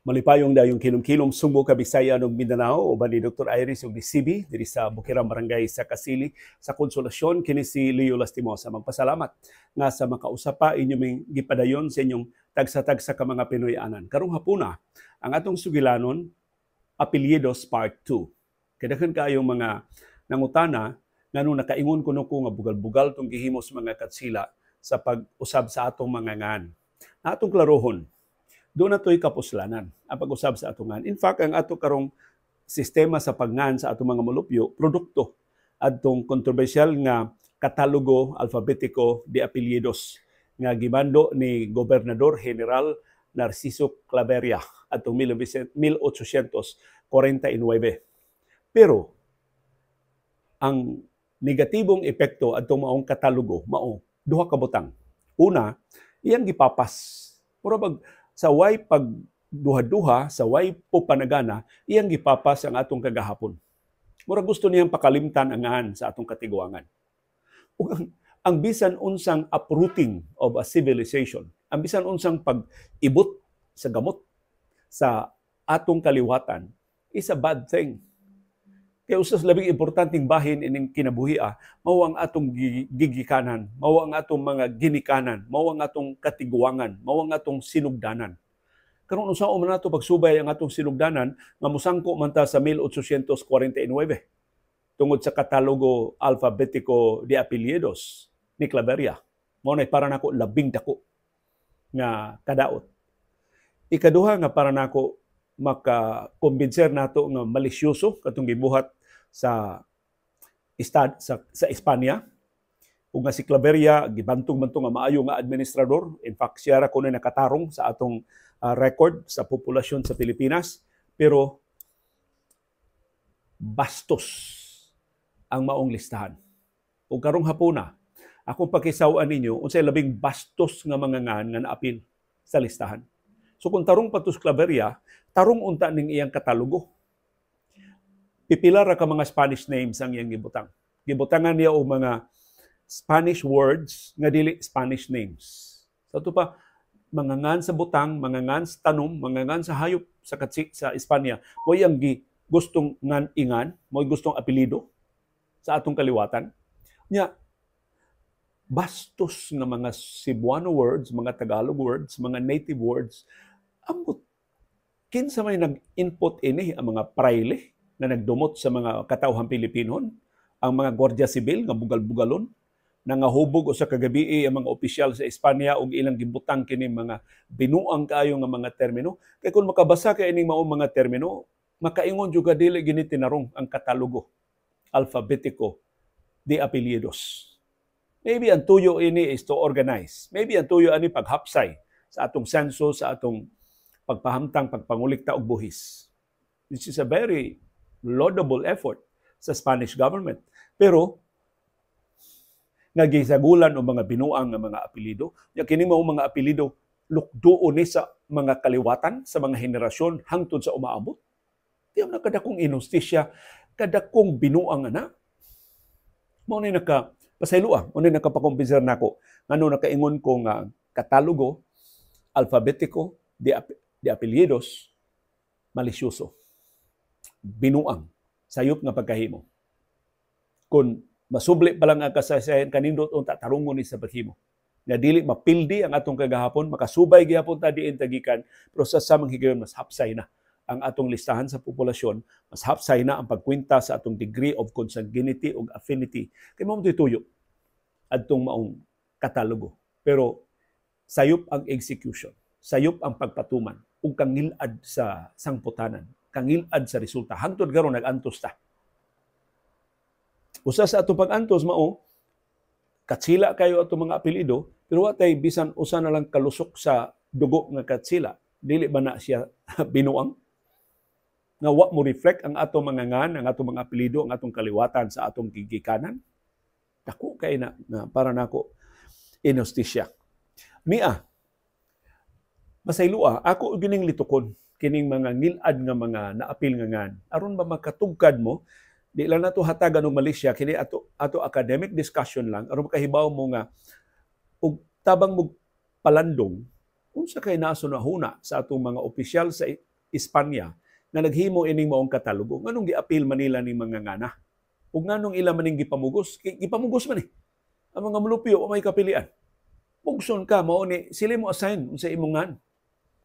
Malipayong dayong kilom-kilom Sugbo, Kabisayan ug Mindanao, uban ni Dr. Iris ug ni CB diri sa Bukirang Barangay sa Kasili sa Konsolasyon. Kini si Leo Lastimosa, magpasalamat nga sa makausap pa inyo ming gipadayon sa inyong tagsa-tagsa ka mga Pinoy-anan. Karong hapuna, ang atong sugilanon, Apelyidos Part 2. Kay daghan kaayong mga nangutana ngano nakaingon kuno ko nga bugal-bugal tong gihimo sa mga Katsila sa pag-usab sa atong mga ngan. Na atong klarohon, duna to'y kapuslanan ang pag-usab sa atong ngan. In fact, ang ato karong sistema sa pagngan sa atong mga molupyo, produkto adtong kontrobersyal nga Katalogo Alfabetico de Apelyidos nga gimando ni Gobernador General Narciso Claveria atong 1849. Pero ang negatibong epekto adtong maong katalogo mao duha ka butang. Una, iyang gipapas. Mura bag sa way pag duha-duha, sa way po panagana, iyang gipapas ang atong kagahapon. Mura gusto niyang pakalimtan ang ngan sa atong katiguangan. Ug ang bisan unsang uprooting of a civilization, ang bisan unsang pag-ibot sa gamot sa atong kaliwatan is a bad thing. Kaya usas labing importanteng bahin ining kinabuhi mao ang atong gigikanan, mao ang atong mga ginikanan, mao ang atong katiguangan, mao ang atong sinugdanan. Karon, unsaon man nato pagsubay ang atong sinugdanan nga musangko man ta sa 1849 tungod sa Katalogo Alfabetico de Apelyidos ni Claveria? Mao na para nako labing dako nga kadaot. Ikaduha nga para nako makakumbinser nato nga malisyoso katong gibuhat sa istad sa Espanya ug nga si Claveria gibantog man to nga maayo nga administrador. In fact, siya ra kuno nakatarong sa atong record sa populasyon sa Pilipinas, pero bastos ang maong listahan. Ug karong hapuna, akong pakisaw-an ninyo unsay labing bastos nga mga ngan nga naapil sa listahan. So kung tarong pa to si Claveria, tarong unta ning iyang katalogo. Pipila ra ka mga Spanish names ang iyang gibutang. Gibutangan niya og mga Spanish words nga dili Spanish names. Sa ato pa, mga ngan sa butang, mga ngan sa tanom, mga ngan sa hayop sa katsi, sa Espanya, mo iyang gi gustong ngan ingan, mo gustong apelyido sa atong kaliwatan. Nya bastos nga mga Cebuano words, mga Tagalog words, mga native words, ambot kinsa may nag-input ini? Ang mga prayle na nagdumot sa mga katawhan Pilipinon, ang mga gwardiya sibil nga bugal-bugalon, nangahubog usa ka gabii ang mga opisyal sa Espanya ug ilang gibutang kini mga binuang kaayo nga mga termino? Kay kung makabasa ka ining maong mga termino, makaingon jud ka dili gini tinarong ang Katalogo Alfabetico de Apelyidos. Maybe ang tuyo ini is to organize. Maybe ang tuyo ani paghapsay sa atong census, sa atong pagpahamtang, pagpangulikta og buhis. This is a very laudable effort sa Spanish government. Pero nga gisagulan og mga binuang nga mga apelyido, nya kini mao mga apelyido lukduon ni sa mga kaliwatan sa mga henerasyon hangtod sa umaabot. Di na kadakong inhustisya, kadakong binuang ana. Mao ni naka pasayloa, mao ni nakapakumbinser nako ngano nakaingon ko nga Katalogo Alfabetico de Apelyidos malisyoso. Binuang, sayop nga pagkahimo. Kung masubli pa lang ang kasaysayan, kanindot unta tarungon ni sa paghimo. Nga dili mapildi ang atong kagahapon, makasubay gihapon ta diin tagikan, pero sa samang higayon mas hapsay na ang atong listahan sa populasyon, mas hapsay na ang pagkwenta sa atong degree of consanguinity o affinity. Kay mao tuyo adtong maong katalogo. Pero sayop ang execution, sayop ang pagpatuman ug kangilad sa sangputanan, kangilad sa resulta. Hangtod karon nag-antos ta. Usa sa atong pag-antos mao Katsila kayo atong mga apelyido, pero wa tay bisan usa na lang kalusok sa dugo nga Katsila. Dili ba na siya binuang? Nga wa mo reflect ang atong mga ngan, ang atong mga apelyido, ang atong kaliwatan sa atong gigikanan? Dako kay na para nako inhustisya. Nia, pasayloa, ako gining litukon kining mga ngilad nga mga naapil nga ngan. Aron ba makatugkad mo, di lang nato hatagan og malisya kini, ato ato academic discussion lang aron makahibaw mo nga og tabang mo palandong unsa kay nasunahuna sa atong mga opisyal sa Espanya nga naghimo ining maong katalogo? Nganong giapil man nila ning mga ngana? Ug nganong ila maning gipamugos? Gipamugos man eh. Ang mga mulupyo may kapilian. Pugson ka mao ni sila mo assign unsa imong ngan.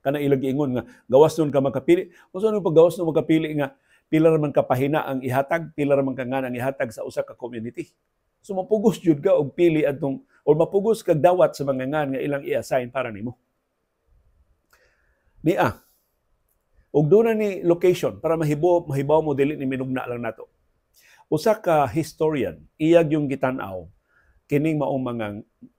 Kana ilang giingon nga gawas nun ka makapili. Unsa nung paggawas nun makapili nga pila ra man ka pahina ang ihatag, pila ra man ka ngan ang ihatag sa usa ka community? So mapugos jud ka og pili adtong or mapugos kag dawat sa mga ngan nga ilang i-assign para nimo. Nia. Ug doon na ni location para mahibaw mo dili ni minugna lang nato. Usa ka historian iyag yung gitan-aw kining maong mga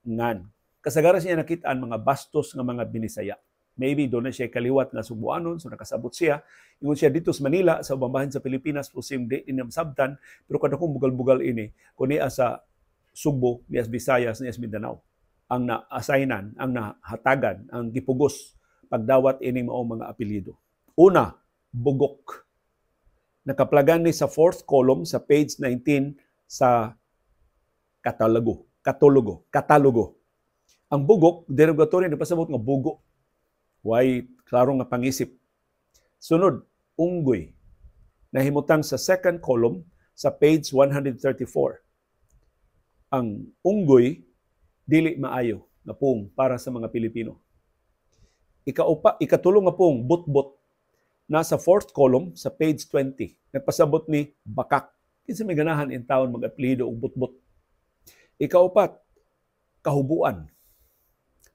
ngan. Kasagaran siya nakit-an mga bastos nga mga Binisaya. Maybe doon na siya kaliwat nga Sugbuanon, so nakasabot siya. Ingon siya dito sa Manila, sa ubang bahin sa Pilipinas, posible di niya masabtan, pero kadakong bugal-bugal ini, kung niya sa Sugbo, niya sa Visayas, niya sa Mindanao. Ang na-assignan, ang nahatagan, ang gipugos pagdawat ini maong mga apelyido. Una, Bugok. Nakaplagan ni sa fourth column sa page 19 sa katalogo. Ang bugok, derogatory, napasabot nga bugo. Way klaro nga pangisip. Sunod, unggoy. Nahimutang sa second column sa page 134. Ang unggoy, dili maayo nga pung para sa mga Pilipino. Ikatulo nga pung, butbot. Nasa fourth column sa page 20. Nagpasabot ni bakak. Kinsa may ganahan in taon mag-apelyido og butbot. Ikaupat, kahubuan.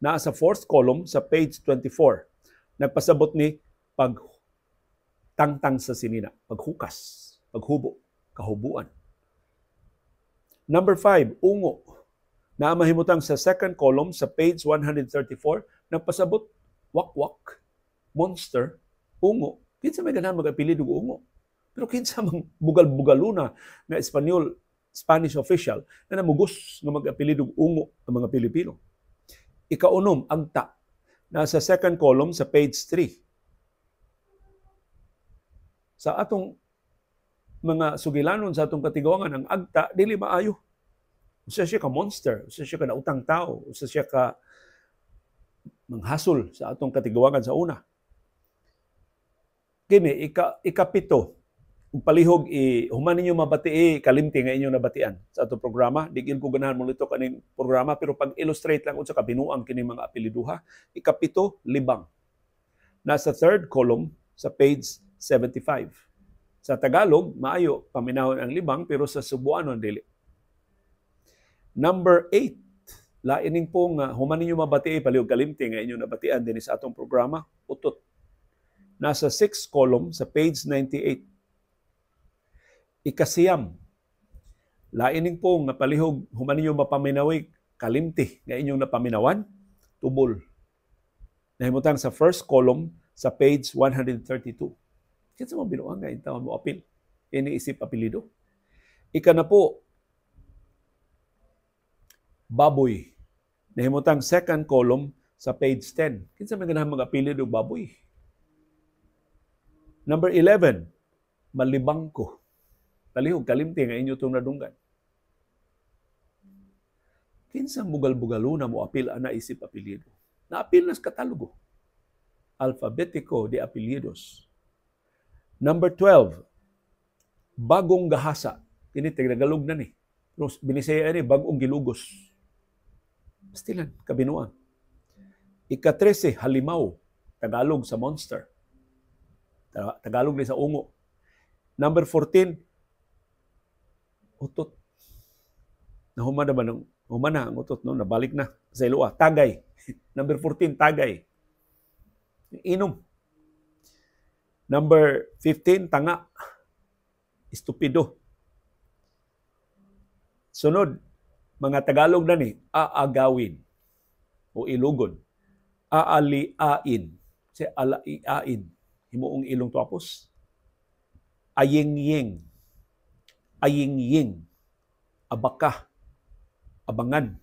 Nasa fourth column sa page 24. Nagpasabot ni pagtangtang sa sinina, paghukas, paghubo, kahubuan. Number 5, ungo. Naa mahimutang sa second column sa page 134, nagpasabot wakwak, monster, ungo. Kinsa may ganahan mag-apelyido og ungo? Pero kinsa mang bugal-bugaluna nga Espanyol, Spanish official na namugos nga mag-apelyido og ungo ang mga Pilipino. Ikaunom, agta. Nasa second column sa page 3. Sa atong mga sugilanon sa atong katigawangan, ang agta, dili maayo. Usa siya ka monster, usa siya ka nautang tao, usa siya ka manghasol sa atong katigawangan sa una. Kini, ikapito, ug palihog, human ninyo mabati, kalimti nga inyong nabatian sa atong programa. Di gyud ko ganahan mo nito kaning programa, pero pag-illustrate lang unsa ka binuang kini mga apelyiduha. Ikapito, libang. Nasa third column sa page 75. Sa Tagalog, maayo paminahon ang libang, pero sa Subuanon dili. Number 8, laining po nga human ninyo mabati, palihog kalimti nga inyong nabatian dinhi sa atong programa, utot. Nasa 6th column sa page 98. Ikasiyam, laining po nga palihog human ninyo mapaminawi kalimti nga inyong napaminawan, tubol. Nahimutang sa first column sa page 132. Kinsa mo binuang nga intaw mo apil? Iniisip apelyido. Ika na po, baboy. Nahimutang second column sa page 10. Kinsa man ganahan mag-apelyido baboy? Number 11, malibangko. Palihog kalimti nga inyo itong nadunggan. Kinsa bugal-bugaluna mo apil ana isip apelyido? Naapil na sa katalogo. Alfabetico de apelyidos. Number 12, bagong gahasa. Kini Tagalog na ni. Pero Binisaya ni bagong gilugos. Pastilan, kabinuan. Ika-13, halimaw. Tagalog sa monster. Tagalog ni sa ungo. Number 14, utot. Nahuman na ba ng, human na ang utot, no? Nabalik na sa Iloa. Tagay. Number 14, tagay. Inom. Number 15, tanga. Estupido. Sunod, mga Tagalog na ni, aagawin o ilugon. Aaliain. Kasi alaiain. Himuong ilong tuapos. Ayingying. Ayingying. Abaka. Abangan.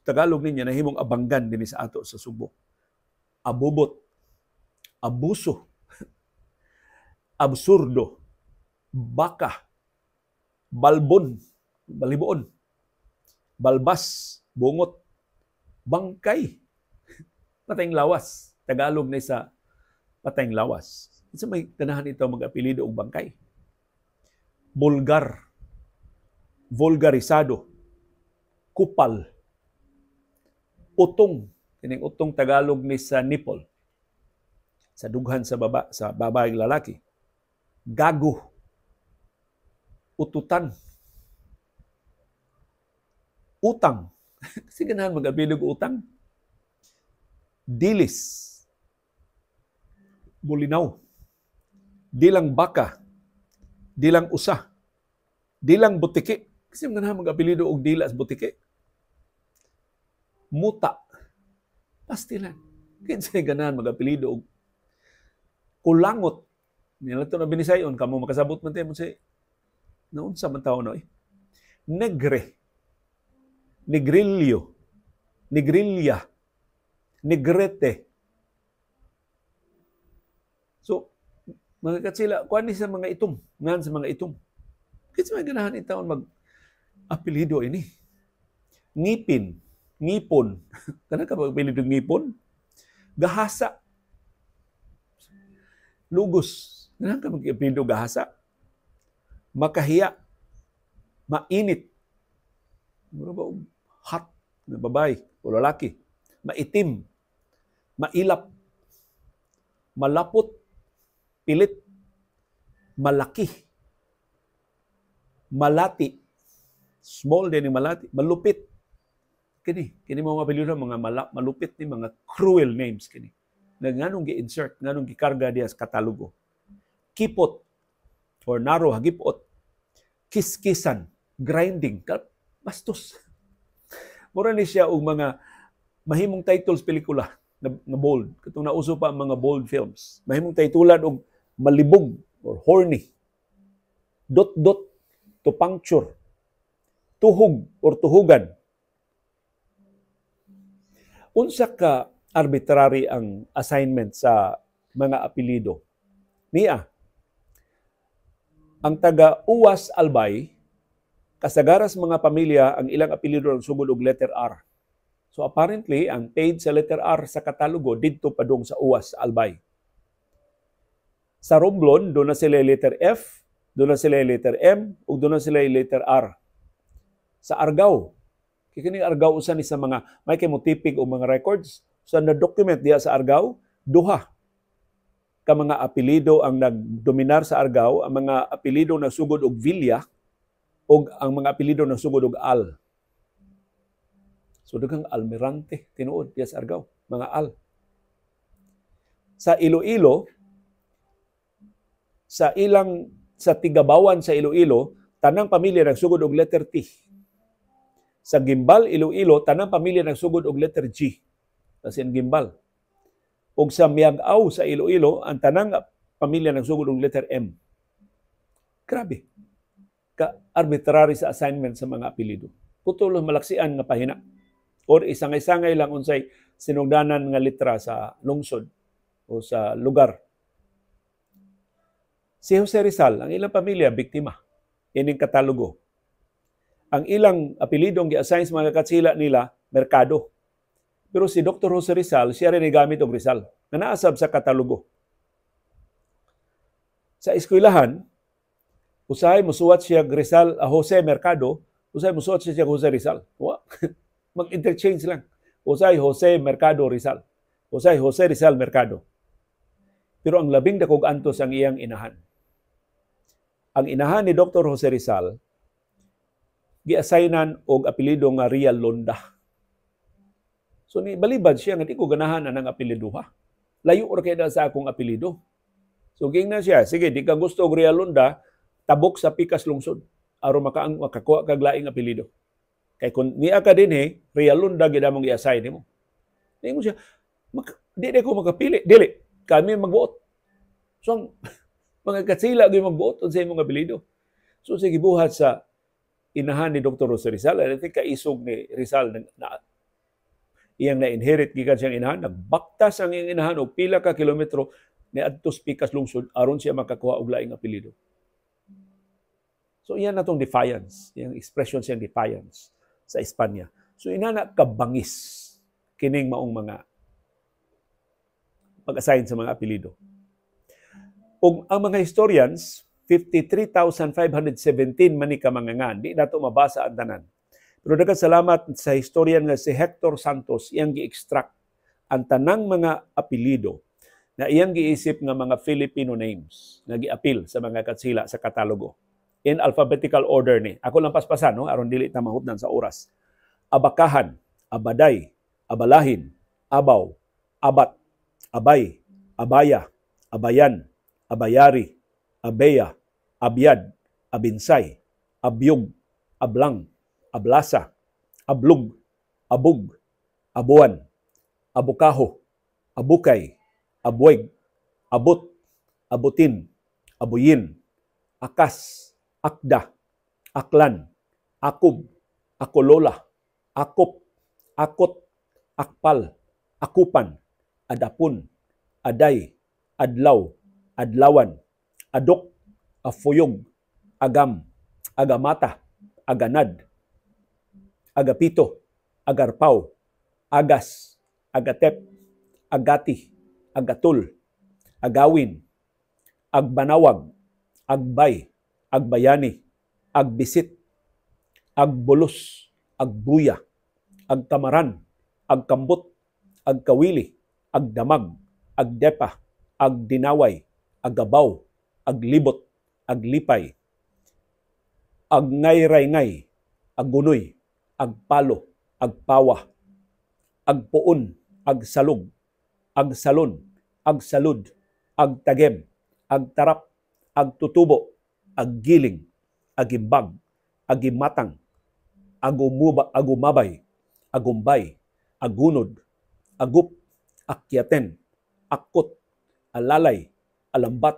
Tagalog niya nahimong abanggan dinhi sa ato sa Subo. Abubot. Abuso. Absurdo. Baka. Balbon. Baliboon. Balbas. Bungot. Bangkay. Patayng lawas. Tagalog ni sa patayng lawas. Kinsa may ganahan ito mag-apelyido og bangkay? Bulgar, vulgarisado, kupal, utong, kining utong Tagalog ni sa nipple, sa dughan sa baba, sa babaeng lalaki, gago, ututan, utang, kasi ganahan mag-apelyido og utang, dilis, bulinaw, dilang baka, dilang usa, dilang butiki, kasi ganahan mag-apelyido og dila sa butiki, muta, pastilan, kinsay ganahan mag-apelyido og kulangot, nila ito na binisayon, kamo makasabot man tayo mo say, naunsa man tao no eh. Negre, negrillo, negrilya, negrete. So, mga katsila, kuan ni sa mga itom, ngan sa mga itom. Kinsa may ganahan intawon mag-apelyido ini? Ngipin, ngipon. Kana ka mag-apelyido ngipon? Gahasa. Lugos. Ganahan ka mag-apelyido gahasa? Makahiya. Mainit. Mura ba og hot na babae o lalaki? Maitim. Mailap. Malapot. Pilit. Malaki. Malati. Small din yung malati. Malupit. Kini, kini mga apelyido, mga malupit ni mga cruel names kini. Na nganong gi-insert, nganong gikarga diya sa katalogo. Kipot or naro hagipot. Kiskisan, grinding, bastos. Mura ni siya og mga mahimong titles pelikula na bold. Katong nauso pa ang mga bold films. Mahimong titulan og malibog or horny. Dot dot to puncture. Tuhog or tuhugan. Unsa ka arbitrary ang assignment sa mga apelyido? Niya, ang taga Uwas Albay, kasagaras mga pamilya ang ilang apelyido ang sugod og letter R. So apparently, ang page sa letter R sa katalogo didto padung sa Uwas Albay. Sa Romblon, doon na sila letter F, doon na sila letter M, ug doon na sila letter R. Sa Argao, kini Argao usa ni sa mga may kay motipig og mga records sa na document diha sa Argao, duha ka mga apelyido ang nagdominar sa Argao, ang mga apelyido na sugod og Villa ug ang mga apelyido na sugod og Al. So daghang Almirante tinuod diha sa Argao, mga Al. Sa Iloilo, sa ilang sa Tigabawan sa Iloilo, tanang pamilya nagsugod og letter T. Sa Gimbal, Iloilo, tanang pamilya nagsugod og letter G. As in Gimbal. Og sa Miag-aw sa Iloilo, ang tanang pamilya nagsugod og letter M. Grabe. Ka-arbitrary sa assignment sa mga apelyido. Putol malaksian nga pahina. Or isangay-sangay lang unsay sinugdanan nga litra sa lungsod o sa lugar. Si Jose Rizal, ang ilang pamilya, biktima ining katalogo. Ang ilang apelidong gi-assign sa mga katsila nila, Mercado. Pero si Dr. Jose Rizal, siya rin gamit og Rizal, na naasab sa katalogo. Sa eskwelahan, usahay musuwat siya Rizal, Jose Mercado, usahay musuwat siya Jose Rizal. Wa. Mag-interchange lang. Usahay Jose Mercado Rizal. Usahay Jose Rizal Mercado. Pero ang labing dakog antos ang iyang inahan. Ang inahan ni Dr. Jose Rizal, giassignan og apelyido nga Real Londa. So ni balibad siya nga di ko ganahan anang apelyido ha. Layo ra kay sa akong apelyido. So giingnan siya, sige di ka gusto og Real Londa, tabok sa pikas lungsod aron makakuha kag laing apelyido. Kay kun niya ka dinhi, Real Londa gid among i-assign nimo. Ningon siya, di ko makapili, dili kami magbuot. So ang mga katsila gyud magbuot unsa imong apelyido. So sige buhat sa inahan ni Dr. Jose Rizal, I think kaisog ni Rizal na iyang na-inherit gikan siyang inahan, nagbaktas ang iyang inahan og pila ka kilometro ni adto sa pikas lungsod aron siya makakuha og laing apelyido. So iyan na tong defiance, iyang expression siyang defiance sa Espanya. So inana kabangis kining maong mga pag-assign sa mga apelyido. Ug ang mga historians, 53,517 man ni ka mga ngan. Di nato mabasa ang tanan. Pero daghang salamat sa historian nga si Hector Santos, iyang gi-extract ang tanang mga apelyido na iyang giisip nga mga Filipino names nga giapil sa mga katsila sa katalogo. In alphabetical order ni. Ako lang paspasan, no? Aron dili ta mahutdan sa oras. Abakahan, Abaday, Abalahin, Abaw, Abat, Abay, Abaya, Abayan, Abayari, Abeya, Abyad, Abinsay, Abyog, Ablang, Ablasa, Ablug, Abug, Abuan, Abukaho, Abukay, Abueg, Abot, Abutin, Abuyin, Akas, Akda, Aklan, Akub, Akolola, Akop, Akot, Akpal, Akupan, Adapun, Aday, Adlaw, Adlawan, Adok, Afuyog, Agam, Agamata, Aganad, Agapito, Agarpaw, Agas, Agatep, Agati, Agatul, Agawin, Agbanawag, Agbay, Agbayani, Agbisit, Agbulos, Agbuya, Agkamaran, Agkambot, Agkawili, Agdamag, Agdepa, Agdinaway, Agabaw, Aglibot, Aglipay, Agngayraygay, Agunoy, Agpalo, Agpawa, Agpuon, Agsalog, Agsalon, Agsalud, Agtagem, Agtarap, Agtutubo, Aggiling, Agimbag, Agimatang, Agumuba, Agumabay, Agumbay, Agunod, Agup, Akyaten, Akot, Alalay, Alambat,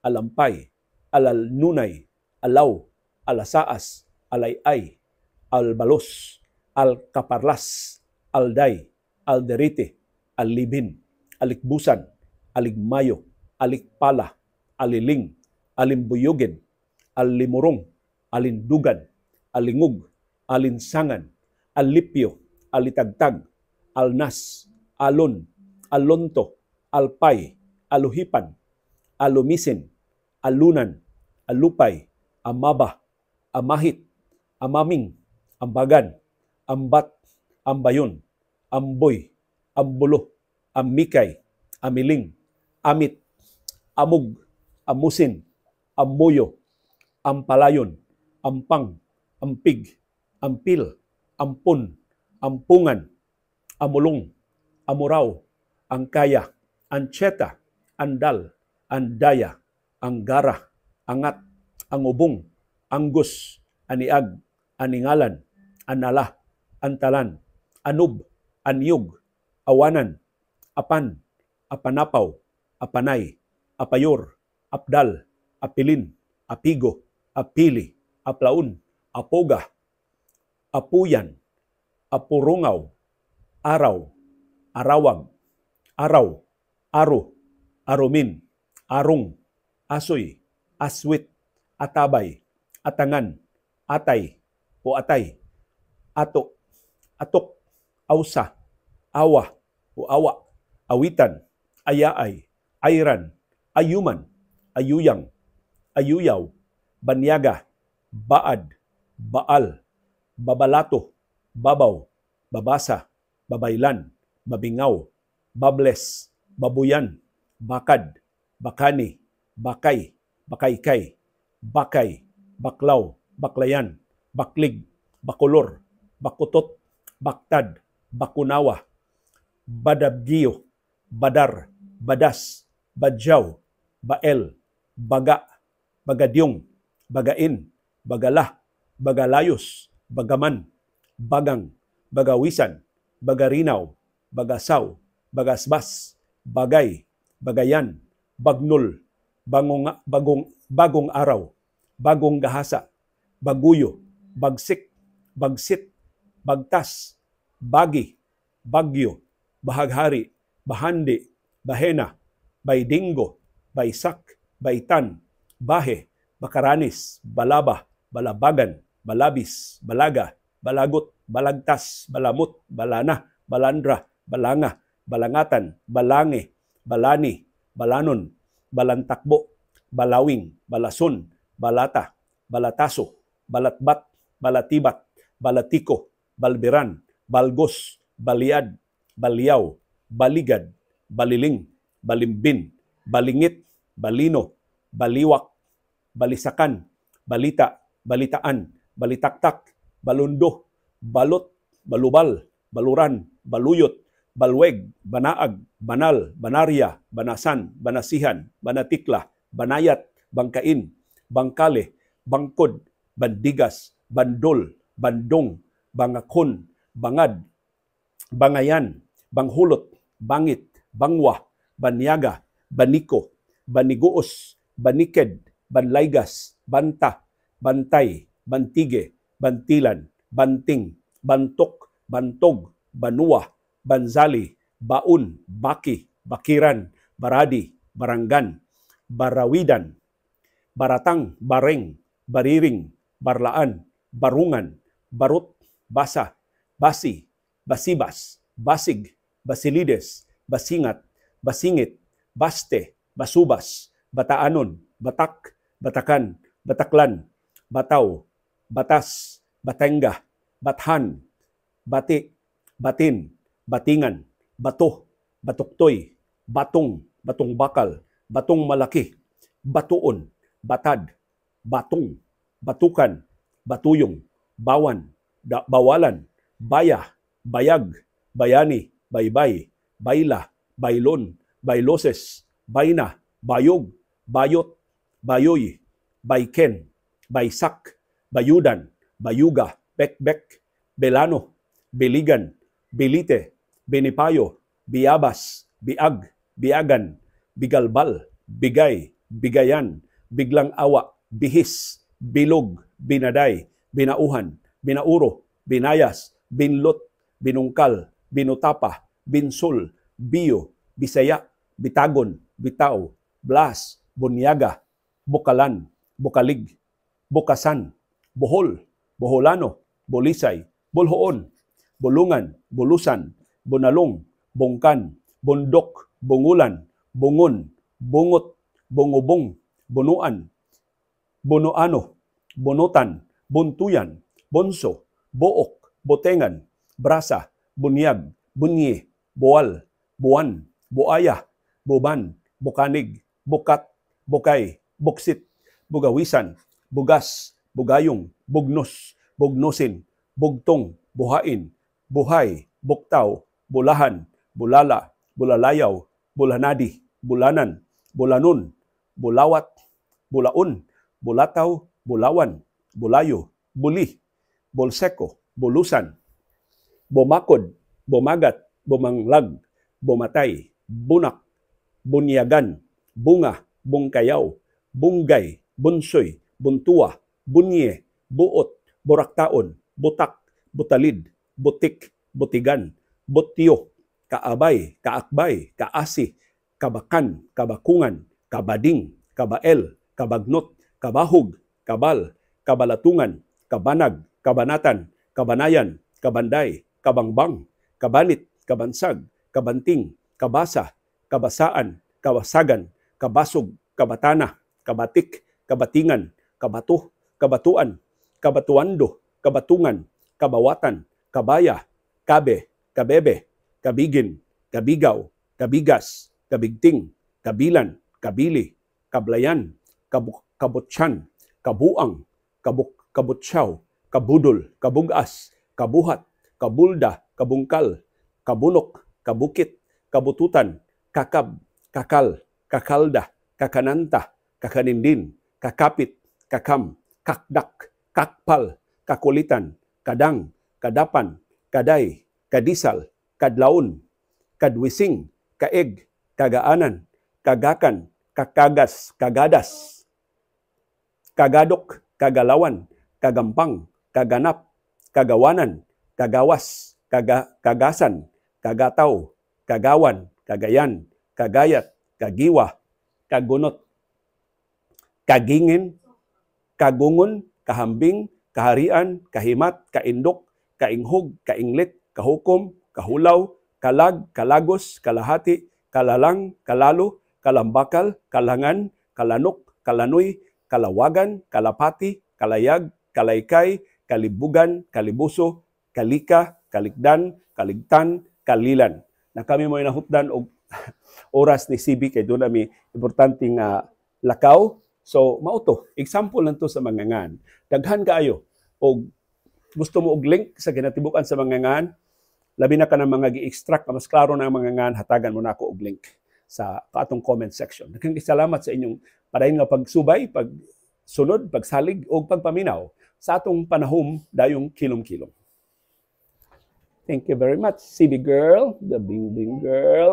Alampay, Alalnunay, Alaw, Alasaas, Alayay, Albalos, Alkaparlas, Alday, Alderete, Alibin, Alikbusan, Aligmayo, Alikpala, Aliling, Alimbuyugin, Alimurong, Alindugan, Alingug, Alinsangan, Alipyo, Alitagtag, Alnas, Alon, Alonto, Alpay, Aluhipan, Alumisin, Alunan, Alupay, Amaba, Amahit, Amaming, Ambagan, Ambat, Ambayon, Amboy, Ambulo, Amikay, Amiling, Amit, Amug, Amusin, Amuyo, Ampalayon, Ampang, Ampig, Ampil, Ampun, Ampungan, Amulong, Amuraw, Angkaya, Ancheta, Andal, Andaya, Anggara, Angat, Angubong, Anggus, Aniag, Aningalan, Anala, Antalan, Anub, Anyug, Awanan, Apan, Apanapaw, Apanay, Apayor, Apdal, Apilin, Apigo, Apili, Aplaun, Apoga, Apuyan, Apurungaw, Araw, Arawag, Araw, Aro, Arumin, Arong, Asoy, Aswit, Atabay, Atangan, Atay o Atay, Ato, Atok, Awsa, Awa o Awa, Awitan, Ayaay, Ayran, Ayuman, Ayuyang, Ayuyaw, Banyaga, Baad, Baal, Babalato, Babaw, Babasa, Babaylan, Babingaw, Bables, Babuyan, Bakad, Bakani, Bakay, Bakaykay, Bakay, Baklaw, Baklayan, Baklig, Bakulor, Bakutot, Baktad, Bakunawa, Badabgiyo, Badar, Badas, Badyaw, Bael, Baga, Bagadyong, Bagain, Bagala, Bagalayos, Bagaman, Bagang, Bagawisan, Bagarinaw, Bagasaw, Bagasbas, Bagay, Bagayan, Bagnol, Bagong, Bagong, Bagong Araw, Bagong Gahasa, Baguyo, Bagsik, Bagsit, Bagtas, Bagi, Bagyo, Bahaghari, Bahandi, Bahena, Baydingo, Baysak, Baitan, Bahe, Bakaranis, Balaba, Balabagan, Balabis, Balaga, Balagot, Balagtas, Balamot, Balana, Balandra, Balanga, Balangatan, Balange, Balani, Balanon, Balantakbo, balawing, balason, balata, balataso, balatbat, balatibat, balatiko, balbiran, balgos, baliad, balyaw, baligad, baliling, balimbin, balingit, balino, baliwak, balisakan, balita, balitaan, balitaktak, balundo, balot, balubal, baluran, baluyot, balweg, banaag, banal, banarya, banasan, banasihan, banatikla, banayat, bangkain, bangkale, bangkod, bandigas, bandol, bandong, bangakon, bangad, bangayan, banghulot, bangit, bangwa, banyaga, baniko, baniguos, baniked, banlaygas, banta, bantay, bantige, bantilan, banting, bantok, bantog, banua, banzali, baun, baki, bakiran, baradi, baranggan, barawidan, baratang, bareng, bariring, barlaan, barungan, barut, basa, basi, basibas, basig, basilides, basingat, basingit, baste, basubas, bataanon, batak, batakan, bataklan, bataw, batas, batenga, bathan, bati, batin, batingan, bato, batuktoy, batong, batong bakal, batong malaki, batuon, batad, batong, batukan, batuyong, bawan, bawalan, baya, bayag, bayani, baybay, bayla, baylon, bayloses, bayna, bayog, bayot, bayoy, bayken, baysak, bayudan, bayuga, bekbek, belano, biligan, bilite, binipayo, biyabas, biag, biagan, bigalbal, bigay, bigayan, biglang awa, bihis, bilog, binaday, binauhan, binauro, binayas, binlot, binungkal, binutapa, binsol, biyo, bisaya, bitagon, bitaw, blas, bunyaga, bukalan, bukalig, bukasan, bohol, boholano, bolisay, bulhoon, bulungan, bulusan, bunalong, bungkan, bundok, bungulan, bungon, bungot, bungubong, bunuan, bunuano, bunutan, buntuyan, bunso, buok, butengan, brasa, bunyag, bunyi, buwal, buwan, buaya, buban, bukanig, bukat, bukay, buksit, bugawisan, bugas, bugayong, bugnos, bugnosin, bugtong, buhain, buhay, buktaw, bulahan, bulala, bulalayaw, bulanadi, bulanan, bulanon, bulawat, bulaon, bulataw, bulawan, bulayo, buli, bolseko, bulusan, bumakod, bumagat, bumanglag, bumatay, bunak, bunyagan, bunga, bungkayaw, bunggay, bunsoy, buntua, bunye, buot, buraktaon, butak, butalid, butik, butigan, butyo, kaabay, kaakbay, kaasi, kabakan, kabakungan, kabading, kabael, kabagnot, kabahog, kabal, kabalatungan, kabanag, kabanatan, kabanayan, kabanday, kabangbang, kabanit, kabansag, kabanting, kabasa, kabasaan, kabasagan, kabasog, kabatana, kabatik, kabatingan, kabato, kabatuan, kabatuando, kabatungan, kabawatan, kabaya, kabe, kabebe, kabigin, kabigaw, kabigas, kabigting, kabilan, kabili, kablayan, kabutsan, kabuang, kabutsaw, kabudol, kabugas, kabuhat, kabulda, kabungkal, kabunok, kabukit, kabututan, kakab, kakal, kakalda, kakananta, kakanindin, kakapit, kakam, kakdak, kakpal, kakulitan, kadang, kadapan, kaday, kadisal, kadlaon, kadwising, kaeg, kagaanan, kagakan, kakagas, kagadas, kagadok, kagalawan, kagampang, kaganap, kagawanan, kagawas, kagasan, kagataw, kagawan, kagayan, kagayat, kagiwa, kagunot, kagingin, kagungon, kahambing, kaharian, kahimat, kaindok, kainghog, kainglit, kahukom, kahulaw, kalag, kalagos, kalahati, kalalang, kalalo, kalambakal, kalangan, kalanok, Kalanoy, Kalawagan, Kalapati, Kalayag, Kalaykay, Kalibugan, Kalibuso, Kalika, Kalikdan, Kaligtan, Kalilan. Na kami mo nahutdan og oras ni CB kay duna mi importante nga lakaw. So mao to, example lang to sa mga ngan. Daghan kaayo og gusto mo og link sa kinatibuk-an sa mga ngan, labi na kanang mga gi-extract nga mas klaro na ang mga ngan, hatagan mo nako og link sa atong comment section. Daghang salamat sa inyong padayon nga pagsubay, pagsunod, pagsalig ug pagpaminaw sa atong panahom dayong kilom-kilom. Thank you very much, CB girl, the Bing Bing girl.